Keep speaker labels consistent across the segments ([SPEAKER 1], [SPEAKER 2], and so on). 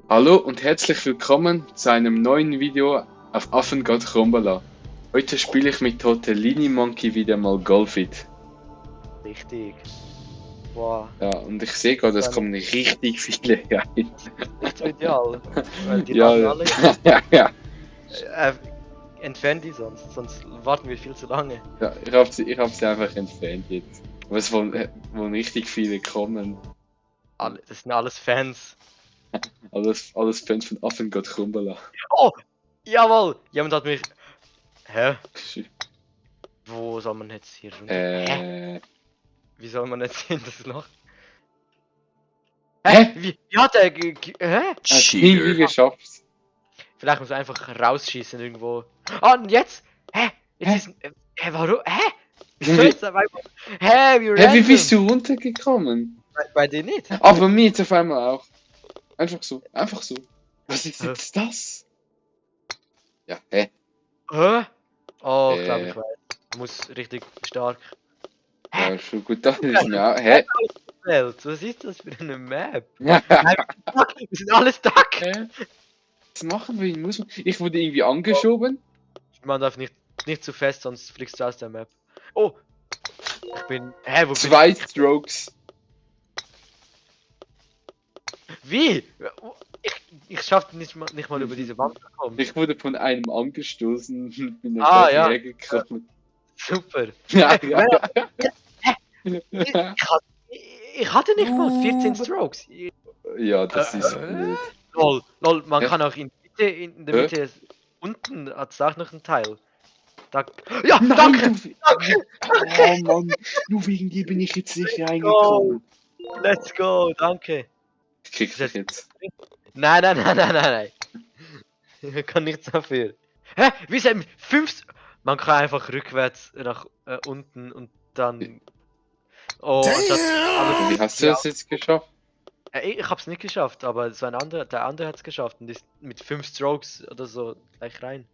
[SPEAKER 1] Hallo und herzlich willkommen zu einem neuen Video auf Affengott Chrombala. Heute spiele ich mit Tortellini Monkey wieder mal Golfit.
[SPEAKER 2] Richtig. Boah,
[SPEAKER 1] Ja, und ich sehe gerade, es
[SPEAKER 2] Dann-
[SPEAKER 1] kommen richtig viele rein.
[SPEAKER 2] nicht so ideal. Weil die
[SPEAKER 1] Ja,
[SPEAKER 2] laden
[SPEAKER 1] ja.
[SPEAKER 2] alle.
[SPEAKER 1] Ja.
[SPEAKER 2] Entfernen die sonst warten wir viel zu lange.
[SPEAKER 1] Ja, ich hab sie einfach entfernt jetzt. Aber es wollen richtig viele kommen.
[SPEAKER 2] Das sind alles Fans.
[SPEAKER 1] Alles Fans von Affengott Chrombala.
[SPEAKER 2] Oh! Jawohl! Jemand hat mich. Hä? Wo soll man jetzt hier runter? Hä? Wie soll man jetzt in das Loch?
[SPEAKER 1] Hä?
[SPEAKER 2] Wie hat er hä?
[SPEAKER 1] Hat's irgendwie geschafft.
[SPEAKER 2] Vielleicht muss er einfach rausschießen irgendwo. Ah, und jetzt? Hä? Jetzt
[SPEAKER 1] Hä?
[SPEAKER 2] ist. Warum? Hä? Wieso jetzt auf einmal? Hä? Wie
[SPEAKER 1] Hä,
[SPEAKER 2] random?
[SPEAKER 1] wie bist du runtergekommen?
[SPEAKER 2] Bei dir nicht?
[SPEAKER 1] Aber mir jetzt auf einmal auch. Einfach so, einfach so. Was ist jetzt das? Ja, hä?
[SPEAKER 2] Hä? Oh, ich glaube,
[SPEAKER 1] Äh.
[SPEAKER 2] ich weiß. Muss richtig stark.
[SPEAKER 1] Ja, schon gut, das ist mir auch. Hä?
[SPEAKER 2] Welt, was ist das für eine Map?
[SPEAKER 1] Hä?
[SPEAKER 2] Wir sind alle stuck!
[SPEAKER 1] Was machen wir? Ich wurde irgendwie angeschoben.
[SPEAKER 2] Man darf nicht zu fest, sonst fliegst du aus der Map. Oh! Ich bin. Hä, wo bin
[SPEAKER 1] Zwei Strokes.
[SPEAKER 2] ich? Wie? Ich schaffte nicht mal über diese Wand zu kommen.
[SPEAKER 1] Ich wurde von einem angestoßen und bin dann
[SPEAKER 2] Ah,
[SPEAKER 1] gleich
[SPEAKER 2] ja.
[SPEAKER 1] hergekommen.
[SPEAKER 2] Super.
[SPEAKER 1] Ja,
[SPEAKER 2] Hä,
[SPEAKER 1] ja.
[SPEAKER 2] Ich hatte nicht mal 14 Strokes.
[SPEAKER 1] Ja, das ist blöd.
[SPEAKER 2] Lol, man
[SPEAKER 1] Ja.
[SPEAKER 2] kann auch in der
[SPEAKER 1] Hä?
[SPEAKER 2] Mitte, unten hat es auch noch einen Teil. Da, ja,
[SPEAKER 1] Nein,
[SPEAKER 2] danke!
[SPEAKER 1] du, oh Mann, nur wegen dir bin ich jetzt nicht reingekommen.
[SPEAKER 2] Let's go, danke.
[SPEAKER 1] Ich krieg dich jetzt.
[SPEAKER 2] Nein. Ich kann nichts dafür. Hä? Wie sind 5? Man kann einfach rückwärts nach unten und dann. Oh, aber
[SPEAKER 1] Wie hast du das jetzt geschafft?
[SPEAKER 2] ich hab's nicht geschafft, aber so der andere hat's geschafft und ist mit 5 Strokes oder so gleich rein.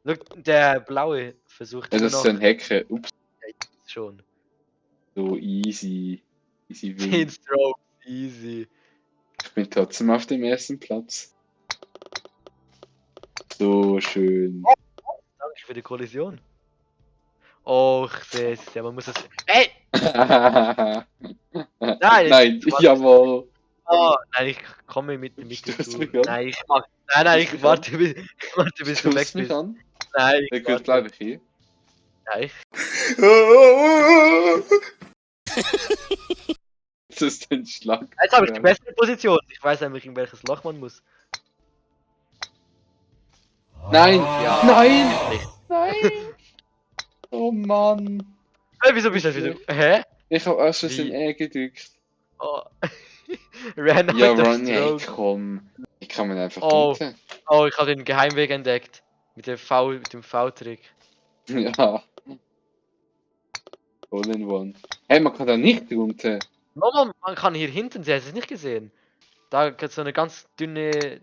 [SPEAKER 2] Look, der blaue versucht
[SPEAKER 1] Ja,
[SPEAKER 2] immer
[SPEAKER 1] das ist
[SPEAKER 2] noch
[SPEAKER 1] so ein Hacker. Ups,
[SPEAKER 2] schon.
[SPEAKER 1] so easy. Easy
[SPEAKER 2] 10
[SPEAKER 1] win.
[SPEAKER 2] Strokes, easy.
[SPEAKER 1] Ich bin trotzdem auf dem ersten Platz. So schön.
[SPEAKER 2] Danke für die Kollision. Oh, ich sehe es. Ja, man muss es. Ey!
[SPEAKER 1] Nein, jawohl.
[SPEAKER 2] Oh, nein, ich komme mit
[SPEAKER 1] Stößt
[SPEAKER 2] zu.
[SPEAKER 1] mich an?
[SPEAKER 2] Nein, ich
[SPEAKER 1] Stößt mich
[SPEAKER 2] warte, bis du weg
[SPEAKER 1] Stößt mich
[SPEAKER 2] bist.
[SPEAKER 1] an?
[SPEAKER 2] Nein,
[SPEAKER 1] Ja,
[SPEAKER 2] ich
[SPEAKER 1] gut,
[SPEAKER 2] warte.
[SPEAKER 1] bleibe ich hier.
[SPEAKER 2] Nein.
[SPEAKER 1] Das ist ein Schlag.
[SPEAKER 2] Jetzt habe ich die bessere Position. Ich weiß nämlich, in welches Loch man muss.
[SPEAKER 1] Nein!
[SPEAKER 2] Ja.
[SPEAKER 1] Nein!
[SPEAKER 2] Nicht.
[SPEAKER 1] Nein! Oh Mann!
[SPEAKER 2] Wieso bist du das wieder? Hä?
[SPEAKER 1] Ich hab aus Versehen
[SPEAKER 2] Wie?
[SPEAKER 1] R gedrückt.
[SPEAKER 2] Oh. Ran
[SPEAKER 1] Ja,
[SPEAKER 2] out of
[SPEAKER 1] Ron, ey,
[SPEAKER 2] stroke.
[SPEAKER 1] komm. Ich kann mir einfach
[SPEAKER 2] Oh.
[SPEAKER 1] runter.
[SPEAKER 2] Oh, ich habe den Geheimweg entdeckt. Mit dem V-Trick.
[SPEAKER 1] Ja. All in one. Hey, man kann da nicht runter.
[SPEAKER 2] Nochmal, man kann hier hinten sehen, hast du es nicht gesehen? Da gibt so eine ganz dünne.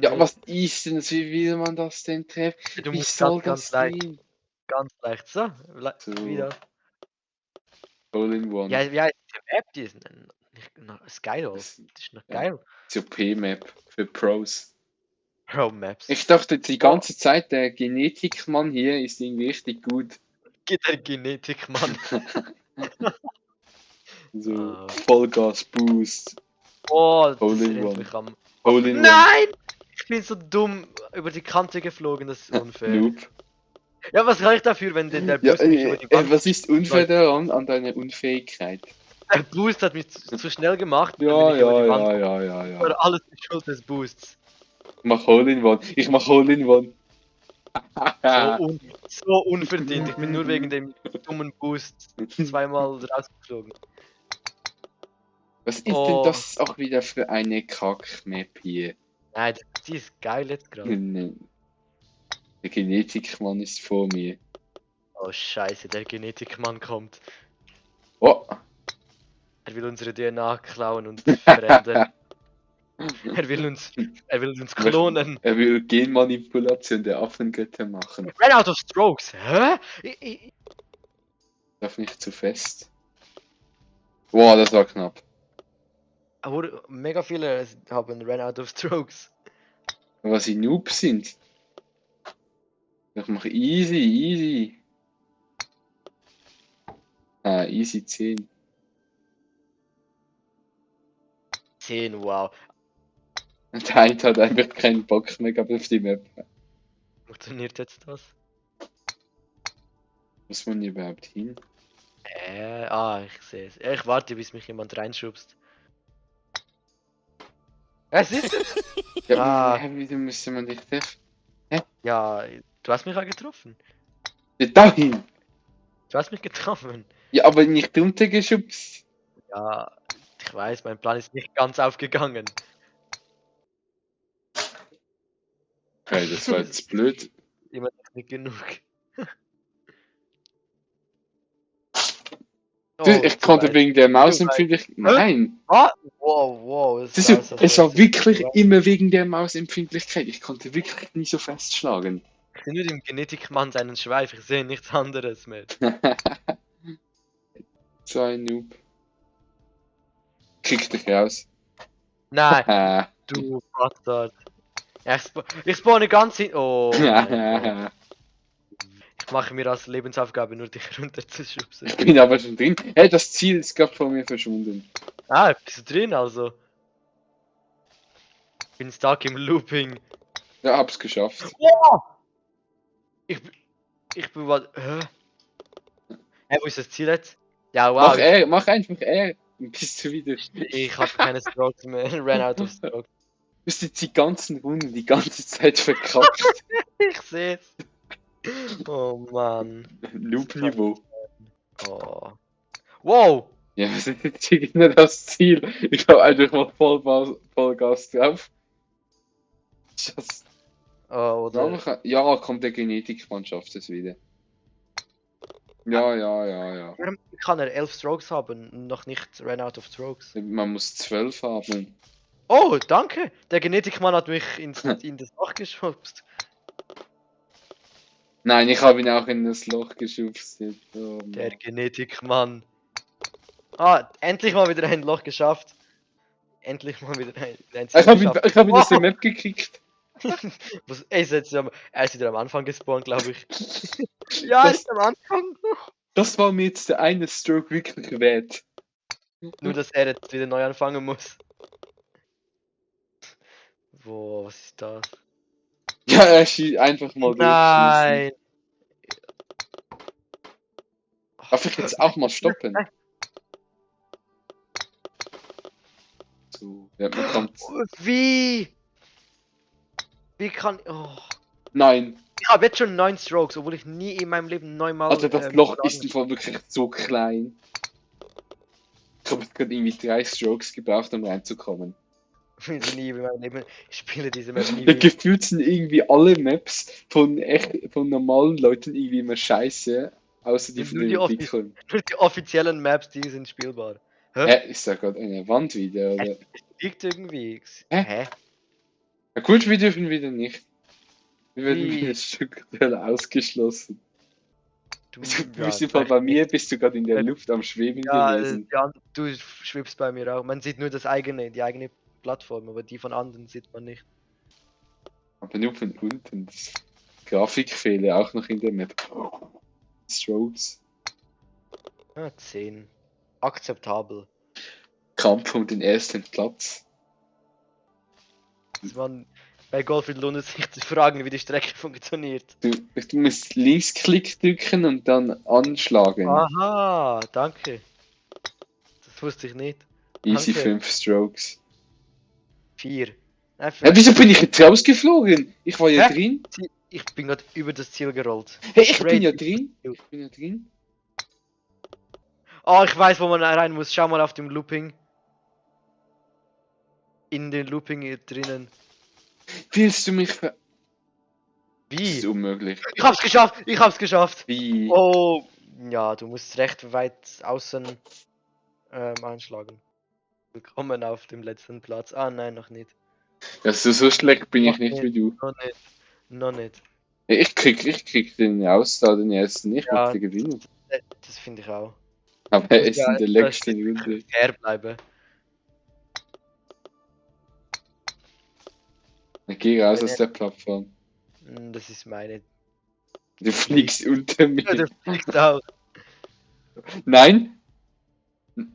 [SPEAKER 1] Ja, was ist denn das? Wie will man das denn treffen?
[SPEAKER 2] Du
[SPEAKER 1] Wie
[SPEAKER 2] musst
[SPEAKER 1] soll
[SPEAKER 2] ganz
[SPEAKER 1] das
[SPEAKER 2] leicht.
[SPEAKER 1] gehen?
[SPEAKER 2] Ganz leicht. So,
[SPEAKER 1] So.
[SPEAKER 2] wieder.
[SPEAKER 1] All in one.
[SPEAKER 2] Ja, wie heißt die Map? Die ist ist geil, oder?
[SPEAKER 1] Das-
[SPEAKER 2] Das ist noch
[SPEAKER 1] ja.
[SPEAKER 2] geil.
[SPEAKER 1] So P-Map für Pros.
[SPEAKER 2] Pro Maps.
[SPEAKER 1] Ich dachte die ganze Zeit, der Genetikmann hier ist irgendwie richtig gut.
[SPEAKER 2] Geht der Genetikmann.
[SPEAKER 1] So
[SPEAKER 2] Ah.
[SPEAKER 1] Vollgas Boost.
[SPEAKER 2] Oh, das
[SPEAKER 1] Hole in
[SPEAKER 2] erinnert
[SPEAKER 1] one.
[SPEAKER 2] mich am.
[SPEAKER 1] Hole in one.
[SPEAKER 2] Nein! Ich bin so dumm über die Kante geflogen, das ist unfair.
[SPEAKER 1] Noob.
[SPEAKER 2] Ja, was kann ich dafür, wenn der
[SPEAKER 1] Ja,
[SPEAKER 2] Boost mich über die Wand.
[SPEAKER 1] was ist unfair daran an deiner Unfähigkeit?
[SPEAKER 2] Der Boost hat mich zu schnell gemacht. dann
[SPEAKER 1] Ja,
[SPEAKER 2] bin ich über die Wand.
[SPEAKER 1] ja.
[SPEAKER 2] War alles die Schuld des Boosts.
[SPEAKER 1] Ich mach Hole in one. Ich mach Hole in one.
[SPEAKER 2] So unverdient. Ich bin nur wegen dem dummen Boost zweimal rausgeflogen.
[SPEAKER 1] Was ist
[SPEAKER 2] Oh.
[SPEAKER 1] denn das auch wieder für eine Kack-Map hier?
[SPEAKER 2] Nein, die ist geil jetzt gerade.
[SPEAKER 1] Der Genetikmann ist vor mir.
[SPEAKER 2] Oh Scheiße, der Genetikmann kommt.
[SPEAKER 1] Oh!
[SPEAKER 2] Er will unsere DNA klauen und verändern. Er will uns klonen.
[SPEAKER 1] Er will Genmanipulation der Affengötter machen.
[SPEAKER 2] Ran out of strokes. Hä?
[SPEAKER 1] Darf nicht zu fest. Wow, das war knapp.
[SPEAKER 2] Aber mega viele haben ran out of strokes.
[SPEAKER 1] Was sie Noobs sind. Ich mache easy. Ah, easy 10.
[SPEAKER 2] 10, wow.
[SPEAKER 1] Und der eine hat einfach keinen Bock mehr gehabt auf die Map.
[SPEAKER 2] Funktioniert jetzt das?
[SPEAKER 1] Muss man hier überhaupt hin?
[SPEAKER 2] Ich sehe es. Ich warte, bis mich jemand reinschubst. Es ist es!
[SPEAKER 1] Ja,
[SPEAKER 2] Ah.
[SPEAKER 1] wieso müsste man dich treffen?
[SPEAKER 2] Ja, du hast mich ja getroffen.
[SPEAKER 1] Ja, dahin!
[SPEAKER 2] Du hast mich getroffen.
[SPEAKER 1] Ja, aber nicht runtergeschubst.
[SPEAKER 2] Ja, ich weiß, mein Plan ist nicht ganz aufgegangen.
[SPEAKER 1] Okay, das war jetzt blöd.
[SPEAKER 2] Immer noch nicht genug.
[SPEAKER 1] Du,
[SPEAKER 2] Oh,
[SPEAKER 1] ich
[SPEAKER 2] zu
[SPEAKER 1] konnte
[SPEAKER 2] weit.
[SPEAKER 1] wegen der
[SPEAKER 2] Zu
[SPEAKER 1] Mausempfindlichkeit. Nein!
[SPEAKER 2] Ah? Wow, das
[SPEAKER 1] Siehst du,
[SPEAKER 2] war so
[SPEAKER 1] es war
[SPEAKER 2] fest.
[SPEAKER 1] wirklich immer wegen der Mausempfindlichkeit. Ich konnte wirklich nicht so festschlagen.
[SPEAKER 2] Ich sehe nur dem Genetikmann seinen Schweif, ich sehe nichts anderes mehr.
[SPEAKER 1] So ein Noob. Krieg dich raus.
[SPEAKER 2] Nein,
[SPEAKER 1] Ah.
[SPEAKER 2] du Bastard. Ich spawne ganz hin. Oh mein Gott. Ich mache mir als Lebensaufgabe nur dich runterzuschubsen.
[SPEAKER 1] Ich bin aber schon drin. Hey, das Ziel ist gerade vor mir verschwunden.
[SPEAKER 2] Ah, bist du drin also? Bin stuck im Looping.
[SPEAKER 1] Ja, hab's geschafft.
[SPEAKER 2] Oh! Ich bin was. Hä? Hä, wo ist das Ziel jetzt? Ja, wow.
[SPEAKER 1] Mach einfach R. Dann bist du wieder.
[SPEAKER 2] Ich habe keine Strokes mehr. Ran out of strokes.
[SPEAKER 1] Du bist jetzt die ganzen Runden die ganze Zeit verkackt.
[SPEAKER 2] Ich seh's. Oh Mann.
[SPEAKER 1] Loop-Niveau.
[SPEAKER 2] Oh. Wow!
[SPEAKER 1] Ja, was ist jetzt hier genau das Ziel? Ich hab einfach mal Vollgas drauf. Schuss.
[SPEAKER 2] Oh, oder?
[SPEAKER 1] Ja, kommt der Genetikmann, schafft es wieder. Ja.
[SPEAKER 2] Warum kann er 11 Strokes haben und noch nicht ran out of strokes?
[SPEAKER 1] Man muss 12 haben.
[SPEAKER 2] Oh, danke! Der Genetikmann hat mich in das Loch geschubst.
[SPEAKER 1] Nein, ich habe ihn auch in das Loch geschubst. Oh,
[SPEAKER 2] Der Genetikmann. Ah, endlich mal wieder ein Loch geschafft. Endlich mal wieder ein Ziel
[SPEAKER 1] ich habe
[SPEAKER 2] geschafft.
[SPEAKER 1] ihn aus der Map gekickt.
[SPEAKER 2] Er ist wieder am Anfang gespawnt, glaube ich. Ja, er
[SPEAKER 1] Das,
[SPEAKER 2] ist am Anfang.
[SPEAKER 1] das war mir jetzt der eine Stroke wirklich wert.
[SPEAKER 2] Nur, dass er jetzt wieder neu anfangen muss. Wo, was ist das?
[SPEAKER 1] Ja, er schießt einfach mal durchschießen.
[SPEAKER 2] Nein!
[SPEAKER 1] Darf ich jetzt auch mal stoppen? So, ja, man kommt.
[SPEAKER 2] Wie? Wie kann. Oh.
[SPEAKER 1] Nein,
[SPEAKER 2] Ich habe jetzt schon 9 Strokes, obwohl ich nie in meinem Leben 9 Mal.
[SPEAKER 1] also das Loch ist im Fall wirklich so klein. Ich habe gerade irgendwie 3 Strokes gebraucht, um reinzukommen.
[SPEAKER 2] Nie in meinem Leben. Ich spiele diese Map nie
[SPEAKER 1] Ja,
[SPEAKER 2] wieder.
[SPEAKER 1] gefühlt sind irgendwie alle Maps von normalen Leuten irgendwie immer scheiße, außer die von
[SPEAKER 2] Nur
[SPEAKER 1] den
[SPEAKER 2] die
[SPEAKER 1] Entwicklern.
[SPEAKER 2] Nur die offiziellen Maps, die sind spielbar. Hä?
[SPEAKER 1] Ist da gerade eine Wand wieder, oder?
[SPEAKER 2] Liegt irgendwie.
[SPEAKER 1] Hä?
[SPEAKER 2] Hä?
[SPEAKER 1] Ja gut, wir dürfen wieder nicht. Wir werden
[SPEAKER 2] Wie?
[SPEAKER 1] wieder strukturell ausgeschlossen.
[SPEAKER 2] Du,
[SPEAKER 1] Du bist im Fall bei mir, bist du gerade in der Luft am Schweben gewesen.
[SPEAKER 2] Ja, du schwebst bei mir auch. Man sieht nur die eigene Plattform, aber die von anderen sieht man nicht.
[SPEAKER 1] Aber nur von unten. Grafikfehler auch noch in der Map. Strokes.
[SPEAKER 2] Ah, 10. Akzeptabel.
[SPEAKER 1] Kampf um den ersten Platz.
[SPEAKER 2] Bei Golfit lohnt es sich zu fragen, wie die Strecke funktioniert.
[SPEAKER 1] Du musst Linksklick drücken und dann anschlagen.
[SPEAKER 2] Aha, danke. Das wusste ich nicht.
[SPEAKER 1] Easy
[SPEAKER 2] danke.
[SPEAKER 1] 5 Strokes.
[SPEAKER 2] 4.
[SPEAKER 1] Ja, wieso bin ich jetzt rausgeflogen? Ich war ja
[SPEAKER 2] Hä?
[SPEAKER 1] drin.
[SPEAKER 2] Ich bin gerade über das Ziel gerollt.
[SPEAKER 1] Hey, ich bin
[SPEAKER 2] Straight
[SPEAKER 1] ja
[SPEAKER 2] über
[SPEAKER 1] drin.
[SPEAKER 2] das Ziel.
[SPEAKER 1] Ich bin ja drin.
[SPEAKER 2] Oh, ich weiß, wo man rein muss. Schau mal auf dem Looping. In den Looping hier drinnen.
[SPEAKER 1] Willst du mich ver... Das
[SPEAKER 2] Wie?
[SPEAKER 1] ist unmöglich.
[SPEAKER 2] Ich hab's geschafft! Ich hab's geschafft!
[SPEAKER 1] Wie?
[SPEAKER 2] Oh, ja, du musst recht weit außen einschlagen. Willkommen auf dem letzten Platz. Ah, nein, noch nicht.
[SPEAKER 1] Ja, so schlecht bin ich
[SPEAKER 2] Noch
[SPEAKER 1] nicht wie du.
[SPEAKER 2] Noch nicht. Noch nicht.
[SPEAKER 1] Ja, ich krieg den raus, da den ersten. Ich
[SPEAKER 2] Ja.
[SPEAKER 1] möchte gewinnen.
[SPEAKER 2] Das finde ich auch.
[SPEAKER 1] Aber er ist
[SPEAKER 2] Ja,
[SPEAKER 1] in der
[SPEAKER 2] das
[SPEAKER 1] letzten Runde.
[SPEAKER 2] Fair bleiben.
[SPEAKER 1] Dann geh raus aus der Plattform.
[SPEAKER 2] Das ist meine.
[SPEAKER 1] Du fliegst unter
[SPEAKER 2] Ja,
[SPEAKER 1] mir.
[SPEAKER 2] du fliegst auch.
[SPEAKER 1] Nein!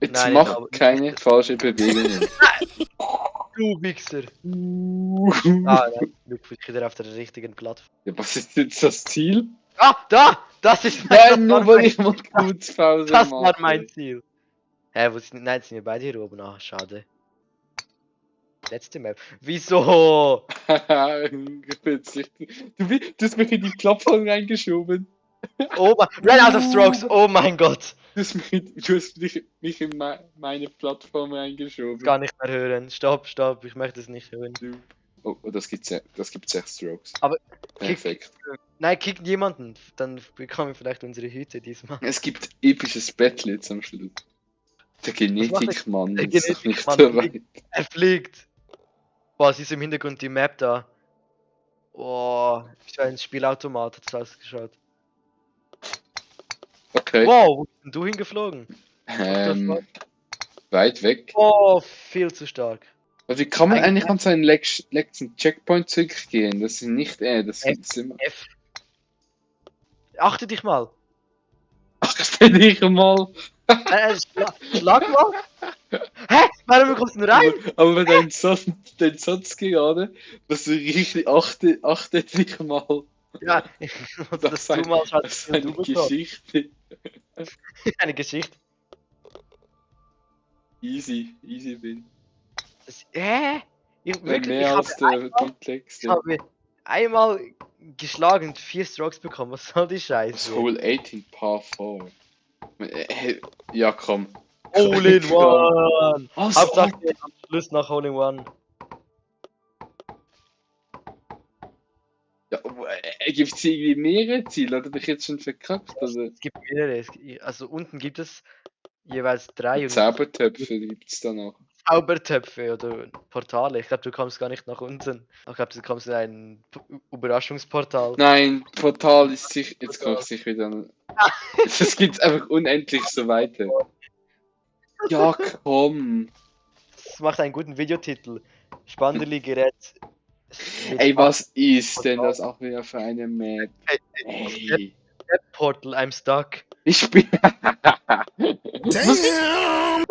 [SPEAKER 1] Jetzt
[SPEAKER 2] Nein, ich
[SPEAKER 1] mach
[SPEAKER 2] glaube
[SPEAKER 1] keine falsche Bewegungen.
[SPEAKER 2] Du Wichser.
[SPEAKER 1] Ja,
[SPEAKER 2] Nein, du bist wieder auf der richtigen Plattform.
[SPEAKER 1] was ist jetzt das Ziel?
[SPEAKER 2] Ah, da! Das ist
[SPEAKER 1] Nein, nur weil
[SPEAKER 2] mein,
[SPEAKER 1] ich mal kurz Pause
[SPEAKER 2] das
[SPEAKER 1] mache.
[SPEAKER 2] war mein Ziel. Hä, wo sind. Nein, jetzt sind wir beide hier oben. Ah, schade. Letzte Map. Wieso?
[SPEAKER 1] Witzig. Du hast mich in die Plattform reingeschoben.
[SPEAKER 2] Oh mein. Ran out of strokes! Oh mein Gott!
[SPEAKER 1] Du hast mich in meine Plattform reingeschoben.
[SPEAKER 2] Gar nicht mehr hören. Stopp, stopp, ich möchte es nicht hören.
[SPEAKER 1] Oh, das gibt 6 Strokes.
[SPEAKER 2] Aber
[SPEAKER 1] Perfekt.
[SPEAKER 2] Nein, kick jemanden. Dann bekommen wir vielleicht unsere Hüte diesmal.
[SPEAKER 1] Es gibt episches Battle jetzt am Schluss. Der Genetikmann
[SPEAKER 2] der
[SPEAKER 1] ist doch nicht
[SPEAKER 2] Genetikmann
[SPEAKER 1] dabei.
[SPEAKER 2] Er fliegt. Boah, sie ist im Hintergrund die Map da. Boah, wie ein Spielautomat hat es ausgeschaut.
[SPEAKER 1] Okay.
[SPEAKER 2] Wow, wo bist denn du hingeflogen?
[SPEAKER 1] Weit weg.
[SPEAKER 2] Oh, viel zu stark.
[SPEAKER 1] Aber wie kann man
[SPEAKER 2] Eigentlich-
[SPEAKER 1] eigentlich an seinen letzten Checkpoint zurückgehen? Das ist nicht das gibt's immer.
[SPEAKER 2] F. Achte dich mal.
[SPEAKER 1] Ach, bin ich mal.
[SPEAKER 2] Schlag mal. Hä? Warum kommst du denn rein?
[SPEAKER 1] Aber dein Satz gerade, dass du richtig achte dich mal.
[SPEAKER 2] Ja,
[SPEAKER 1] Das
[SPEAKER 2] das
[SPEAKER 1] ist ein-
[SPEAKER 2] du mal
[SPEAKER 1] Das ist eine Geschichte.
[SPEAKER 2] Eine Geschichte.
[SPEAKER 1] Easy bin.
[SPEAKER 2] Hä? Wirklich,
[SPEAKER 1] Mehr als der
[SPEAKER 2] ich
[SPEAKER 1] komplexste.
[SPEAKER 2] habe einmal geschlagen und 4 Strokes bekommen. Was soll die
[SPEAKER 1] Das
[SPEAKER 2] Scheiße?
[SPEAKER 1] Hole 18 Par 4. Ja, komm.
[SPEAKER 2] Hole in One!
[SPEAKER 1] Also,
[SPEAKER 2] Hauptsache am Schluss nach Hole in One.
[SPEAKER 1] ja, gibt es irgendwie mehrere Ziele? Oder bin ich jetzt schon verkackt? Also,
[SPEAKER 2] Es gibt mehrere. Also unten gibt es jeweils 3 und
[SPEAKER 1] Zaubertöpfe gibt es da noch.
[SPEAKER 2] Zaubertöpfe oder Portale. Ich glaube, du kommst gar nicht nach unten. Ich glaube, du kommst in ein Überraschungsportal.
[SPEAKER 1] Nein, Portal ist sich. Jetzt koche ich sich wieder an. Das gibt's einfach unendlich so weiter. Ja, komm.
[SPEAKER 2] Das macht einen guten Videotitel. Spanderli-Gerät.
[SPEAKER 1] Ey, was ist denn das auch wieder für eine Map? Ey.
[SPEAKER 2] Portal, I'm stuck.
[SPEAKER 1] Ich bin.
[SPEAKER 3] Damn!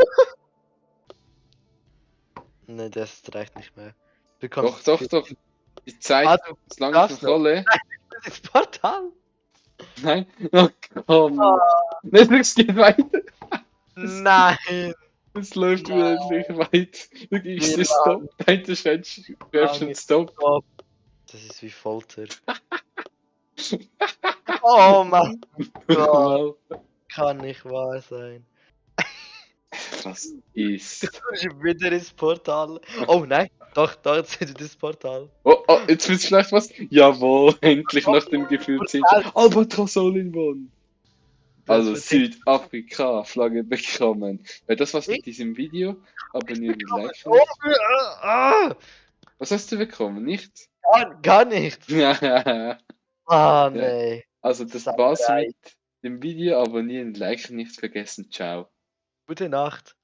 [SPEAKER 2] Ne, das reicht nicht mehr. Du
[SPEAKER 1] Doch,
[SPEAKER 2] kommst
[SPEAKER 1] doch, doch. Die Zeit
[SPEAKER 2] Ah, du
[SPEAKER 1] ist langsam
[SPEAKER 2] darfst
[SPEAKER 1] auf Rolle.
[SPEAKER 2] das Portal.
[SPEAKER 1] Nein. Oh, komm. Es geht weiter.
[SPEAKER 2] Nein.
[SPEAKER 1] Es läuft unendlich weit. Du gibst dir Stop. Dein schreibst schon Stop.
[SPEAKER 2] Stop. Das ist wie Folter. Oh mein Gott, kann nicht wahr sein.
[SPEAKER 1] Was ist?
[SPEAKER 2] Schon wieder ins Portal. Oh nein, doch, da jetzt ist das Portal.
[SPEAKER 1] Oh, jetzt wird's vielleicht was? Jawohl, endlich nach dem Gefühl 10. Albatros All in One. Also Südafrika, Flagge bekommen. Weil das war's mit diesem Video. Abonnieren und liken. Was hast du bekommen? Nichts?
[SPEAKER 2] Gar nicht. Ah,
[SPEAKER 1] Ja.
[SPEAKER 2] nee.
[SPEAKER 1] Also das
[SPEAKER 2] Sauerei.
[SPEAKER 1] war's mit dem Video. Abonnieren und liken nicht vergessen. Ciao.
[SPEAKER 2] Gute Nacht.